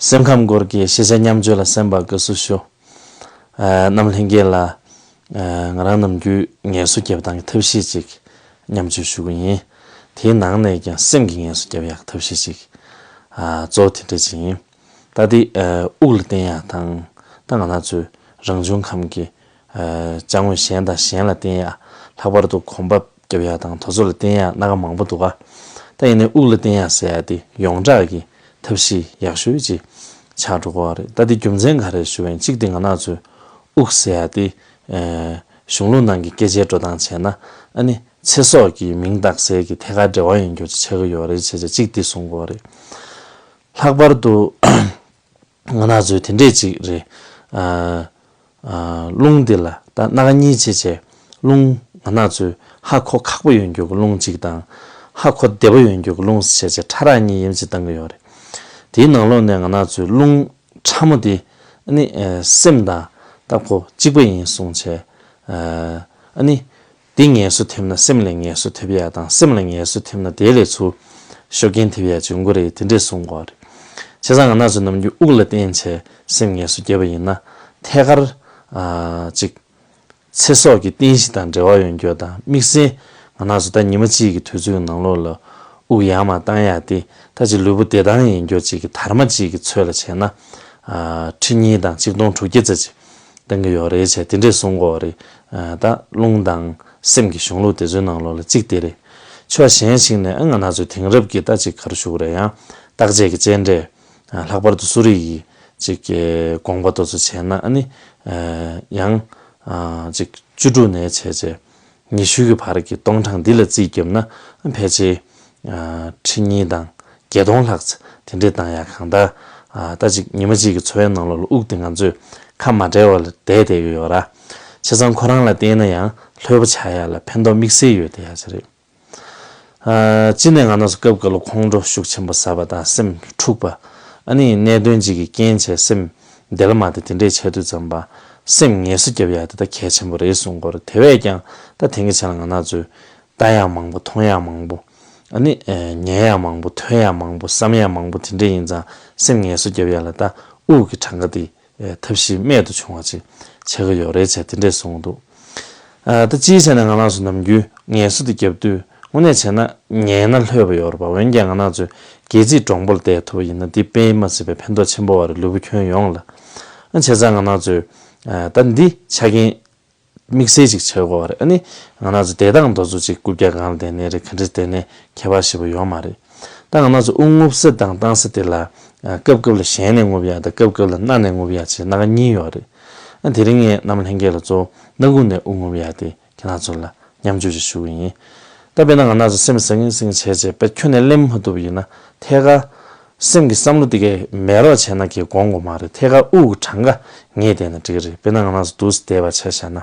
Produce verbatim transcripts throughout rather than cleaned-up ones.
སེམས་ཁམས་སྐོར་གྱི་ཤེས་བྱ་མཉམ་སྤྱོད་ལ་གསན་པར་དགའ་བསུ་ཞུ། ཨ། རྣམ་ལྷན་རྒྱས་ལ། ཨ། ང་རང་ནམ་རྒྱུན་ངལ་གསོ་རྒྱབ་སྟངས་ཀྱི་ཐབས་ཤེས་ཅིག་མཉམ་སྤྱོད་ཞུ་གི་ཡིན། དེའི་ནང་ནས་ཀྱང་སེམས་ཀྱི་ངལ་གསོ་རྒྱབ་ཡག་ཐབས་ཤེས་ཅིག་ཨ། གཙོ་བོ་དེ་འདྲ་ཅིག་ཡིན། ད་དེ། ཨ། དབུགས་ལ་བརྟེན་ཡག་དང་། ད་ང་རང་ཚོའི་རང་བྱུང་ཁམས་ཀྱི། ཨ། ཅ་དངོས་གཞན་དང་གཞན་ལ་བརྟེན་ཡག་ལྷག་པར་དུ་གོམ་པ་རྒྱབ་ཡག་དང་དེ་ཚོ་ལ་བརྟེན་ཡག་སྣ་ཁ་མང་པོ་འདུག་ག་ད་ཡིན་ནའི་དབུགས་ལ་བརྟེན་ཡག་ཟེར་ཡག་དེ་ཡོངས་གྲགས་ཀྱི་ཐབས་ཤེས་ཡག་ཤོས་ཅིག་ཆགས་འགྲོ་གི་ཡོད་རེད། ད་དེ་རྒྱུ་མཚན་ག་རེ་ཞུ་བ་ཡིན། གཅིག་དེ་ང་རང་ཚོའི་དབུགས་ཟེར་ཡག་དེ། ཨ། གཞུང་ལུགས་ནང་གི་སྐད་ཆའི་འགྲོ་སྟངས་བྱས་ན། ཨ་ནི་ཚེ་སྲོག་གི་མིང་བཏགས་སའི་གི་ཐད་ཀར་འབྲེལ་བ་ཡོད་རྒྱུ་ཅིག་ཆགས་ཀྱི་ཡོད་རེད། བྱས་ཙང་གཅིག་དེ་གསུང་གི་ཡོད་རེད། ལྷག་པར་དུ་ང་རང་ཚོའི་དེ་འདྲས་ཅིག་རེད། ཨ། ཨ། རླུང་འདི་ལ་ད་སྣ་ཁ་གཉིས་བྱས་བྱས། རླུང་ང་རང་ཚོའི་ཧ་གོ་ཁག་པོ་ཡོད་རྒྱུ་གི་རླུང་གཅིག་དང་། ཧ་གོ་བདེ་པོ་ཡོད་རྒྱུ་གི་རླུང་བྱས་བྱས་ཕྲ་རགས་གཉིས་དབྱེ་འབྱེད་བཏང་གི་ཡོད་རེད། དེའི་ནང་ལོགས་ནས་ང་རང་ཚོའི་རླུང་ཕྲ་མོ་དེ་ནི། ཨ། སེམས་དང་ད་ཁོ་གཅིག་པ་ཡིན་གསུངས་བྱས། ཨ། ཨ་ནི། དེ་ངལ་གསོ་ཐེབས་ན་སེམས་ལ་ངལ་གསོ་ཐེབས་ཡག་དང་། སེམས་ལ་ངལ་གསོ་ཐེབས་ན་དེ་ལས་ཚུར་ཤུགས་རྐྱེན་ཐེབས་ཡག་ཅིག་ཡོང་གི་རེད། དེ་འདྲས་གསུང་གི་ཡོད་རེད། བྱས་ཙང་ང་རང་ཚོ་ནམ་རྒྱུན་དབུགས་ལ་བརྟེན་བྱས་སེམས་ངལ་གསོ་རྒྱབ་པ་ཡིན་ན། ཐད་ཀར། ཨ། ཅིག་ཚེ་སྲོག་གི་རྟེན་གཞི་དང་འབྲེལ་བ་ཡོད་རྒྱུ་དང་། དམིགས་བསལ་ང་རང་ཚོ་ད་ཉི་མ་གཅིག་གི་དུས་ཚོད་ནང་ལོགས་ལ་དབུགས་ཡར་མར་བཏང་ཡག་དེ་ད་ཅིག་ལུས་པོ་བདེ་ཐང་ཡིན་རྒྱུ་ཅིག་གི་དར་མ་ཅིག་གི་ཚོད་ལ་བྱས་ན། ཨ། ཁྲི་གཉིས་དང་ཆིག་སྟོང་དྲུག་བརྒྱ་ཙམ་ཅིག་བཏང་གི་ཡོད་རེད་བྱས། དེ་འདྲས་གསུང་གི་ཡོད་རེད། ཨ། ད་རླུང་དང་སེམས་ཀྱི་གཞུང་ལུགས་དེ་ཚོའི་ནང་ལོགས་ལ་གཅིག་དེ་རེད། ཕྱོགས་གཞན་ཞིག་ནས། ཨ། ང་རང་ཚོའི་དེང་རབས་ཀྱི་ད་ཅིག་ག་རེ་ཞུ་དགོས་རེད། ཡང་བརྟག་དཔྱད་ཀྱི་དཔྱད་འབྲས། ཨ། ལྷག་པར་དུ་གསོ་རིག་གི་ཅིག་གི་དགོངས་པ་དེ་ཚོ་བྱས་ན། ཨ་ནི། ཨ། ཡང་། ཨ། ཅིག་བཅུ་དྲུག་ནས་བྱས་བྱས་ཉི་ཤུ་གི་བར་གྱི་སྟོང་གྲངས་འདི་ལ་རྩིས་བརྒྱབ་ན། ཕལ་ཆེར། ཨ། ཁྲི་གཉིས་དང་བརྒྱད་སྟོང་ལྷག་ཙམ་དེ་འདྲས་བཏང་ཡག་གང་ལྟར། ཨ། ད་ཅིག་ཉི་མ་གཅིག་གི་འཚོ་བའི་ནང་ལོགས་ལ་དབུགས་དེ་ང་ཚོས་ཁ་མ་བྲལ་བ་ལ་བསྡད་བསྡད་ཀྱི་ཡོད་ར། བྱས་ཙང་ཁོ་རང་ལ་བརྟེན་ན་ཡང་ལྷོད་པོ་ཆགས་ཡག་ལ་ཕན་ཐོགས་དམིགས་བསལ་ཡོད་བསྡད་ཡག་ཅིག་རེད། ཨ། སྤྱི་ནས་ང་རང་ཚོ་སྐབས་འགའ་ལ་ཁོང་ཁྲོ་ཤུགས་ཆེན་པོ་ཟ་བ་དང་སེམས་འཁྲུགས་པ། ཨ་ནི་གནད་དོན་ཅིག་གི་རྐྱེན་བྱས་སེམས་བདེ་ལ་མ་བདེ་དེ་འདྲས་བྱས་དུས་ཙམ་པ། སེམས་ངལ་གསོ་རྒྱབ་ཡག་དེ་ད་གལ་ཆེན་པོ་རེད་གསུང་གི་ཡོད་རེད། དེ་བས་ཀྱང་ད་དེང་གི་ཆ་ལ་ང་རང་ཚོས་ལྟ་ཡག་མང་པོ། མཐོང་ཡག་མང་པོ། ཨ་ནི། ཨ། ཉན་ཡག་མང་པོ། ཐོས་ཡག་མང་པོ། བསམ་ཡག་མང་པོ་དེ་འདྲས་ཡིན་ཙང་སེམས་ངལ་གསོ་རྒྱབ་ཡག་ལ་ད་དབུགས་ཀྱི་གྲངས་ཀ་དེ། ཨ། ཐབས་ཤེས་རྨད་དུ་བྱུང་བ་ཅིག་ཆགས་ཀྱི་ཡོད་རེད་བྱས། དེ་འདྲས་གསུངས་འདུག་ཨ། ད་སྤྱིའི་ཆ་ནས་ང་རང་ཚོ་ནམ་རྒྱུན་ངལ་གསོ་དེ་རྒྱབ་དུས་དངོས་གནས་བྱས་ན་ཉལ་ན་ལྷོད་པ་ཡོད་རེད་པ། འོན་ཀྱང་ང་རང་ཚོས་སྒལ་ཚིགས་དྲང་པོར་བསྡད་ཐུབ་པ་ཡིན་ན་འདི་དཔེ་མ་སྲིད་པའི་ཕན་ཐོགས་ཆེན་པོ་ཡོད་རེད། ལུས་པོ་ཁྱོན་ཡོངས་ལ། ཨ། བྱས་ཙང་ང་རང་ཚོས། ཨ། ད་འདི་ཆ་རྐྱེན་དམིགས་བསལ་ཅིག་ཆགས་ཀྱི་ཡོད་རེད། ཨ་ནི་ང་རང་ཚོ་བསྡད་སྟངས་དེ་ཚོ་ཅིག་རྐུབ་བཀྱག་སྒང་ལ་བསྡད་ནའི་རེད། ག་འདྲས་བསྡད་ནའི་ཁྱད་པར་ཞེ་པོ་ཡོད་མ་རེད། ད་ང་རང་ཚོ་དབུགས་རྔུབ་ས་དང་བཏང་ས་དེ་ལ། ཨ། སྐབས་སྐབས་ལ་ཞལ་ནས་རྔུབ་ཡག་དང་སྐབས་སྐབས་ལ་སྣ་ནས་རྔུབ་ཡག་བྱས་སྣ་ཁ་གཉིས་ཡོད་རེད། ཨ། དེ་རིང་ངས་རྣམ་ལྷན་རྒྱས་ལ་གཙོ་བོ་སྣ་ཁུག་ནས་དབུགས་རྔུབ་ཡག་དེ་ཁྱེད་རང་ཚོ་ལ་མཉམ་སྤྱོད་ཅིག་ཞུ་གི་ཡིན། ད་དཔེར་ན་ང་རང་ཚོ་སེམས་ཟང་ངེ་ཟིང་ངེ་བྱས་བྱས་དཔེ་ཁྱོན་ནས་གླེམ་མ་ཐུབ་པ་ཡིན་ན། ཐད་ཀར་སེམས་ཀྱི་བསམ་བློ་དེ་གས་མེད་རོགས་བྱས་ན་གས་འགོང་གི་མ་རེད། ཐད་ཀར་དབུགས་ཀྱི་གྲངས་ཀ་ངེས་བསྡད་ན་འགྲིག་གི་རེད། དཔེར་ན་ང་རང་ཚོ་འདུག་སེ་བསྡད་པ་ཆ་བཞག་ན།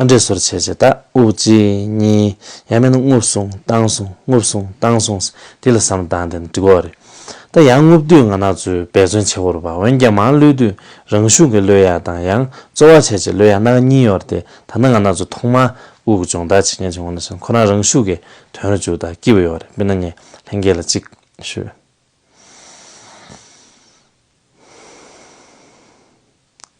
ཨ། འདྲེས་སོར་བྱས་བྱས་ད་དབུགས་གཅིག་གཉིས། ཡང་མིན་ན་རྔུབ་སོང་བཏང་སོང་། རྔུབ་སོང་བཏང་སོང་། དེ་ལ་བསམ་བློ་བཏང་བསྡད་ན་འགྲིག་གི་རེད། ད་ཡང་རྔུབ་དུས་ང་རང་ཚོས་འབད་བརྩོན་བྱེད་དགོས་རེད་པ། འོན་ཀྱང་མར་གློད་དུས་རང་ཤུགས་ཀྱིས་གློད་ཡག་དང་། ཡང་རྩོལ་བ་བྱས་བྱས་གློད་ཡག་སྣ་ཁ་གཉིས་ཡོད་རེད་དེ། ད་ནི་ང་རང་ཚོ་ཐོག་མར་དབུགས་ཀྱི་སྦྱོང་བརྡར་བྱེད་མཁན་བྱུང་བ་ནས་བཟུང་ཁོ་རང་རང་ཤུགས་ཀྱིས་དོན་རུ་འཇུག་དང་སྐྱིད་པོ་ཡོད་རེད། དཔེར་ན་ངས་ལྷན་རྒྱས་ལ་གཅིག་ཞུས།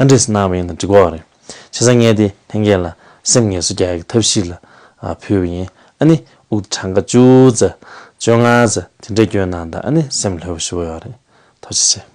ཨ། འདྲེས་གནང་བ་ཡིན་ན་འགྲིག་གི་རེད། བྱས་ཙང་ངས་དེ་ལྷན་རྒྱས་ལ་སེམས་ངལ་གསོ་རྒྱག་ཡག་གི་ཐབས་ཤེས་ལ། ཨ། ཕུལ་བ་ཡིན། ཨ་ནི་དབུགས་གྲངས་ཀ་བཅུ་ཙམ་བཅོ་ལྔ་ཙམ་དེ་འདྲས་བསྐྱོན་གནང་དང་། ཨ་ནི་སེམས་ལྷོད་པོ་ཞེ་པོ་ཡོད་རེད། ཐུགས་རྗེ་ཆེ།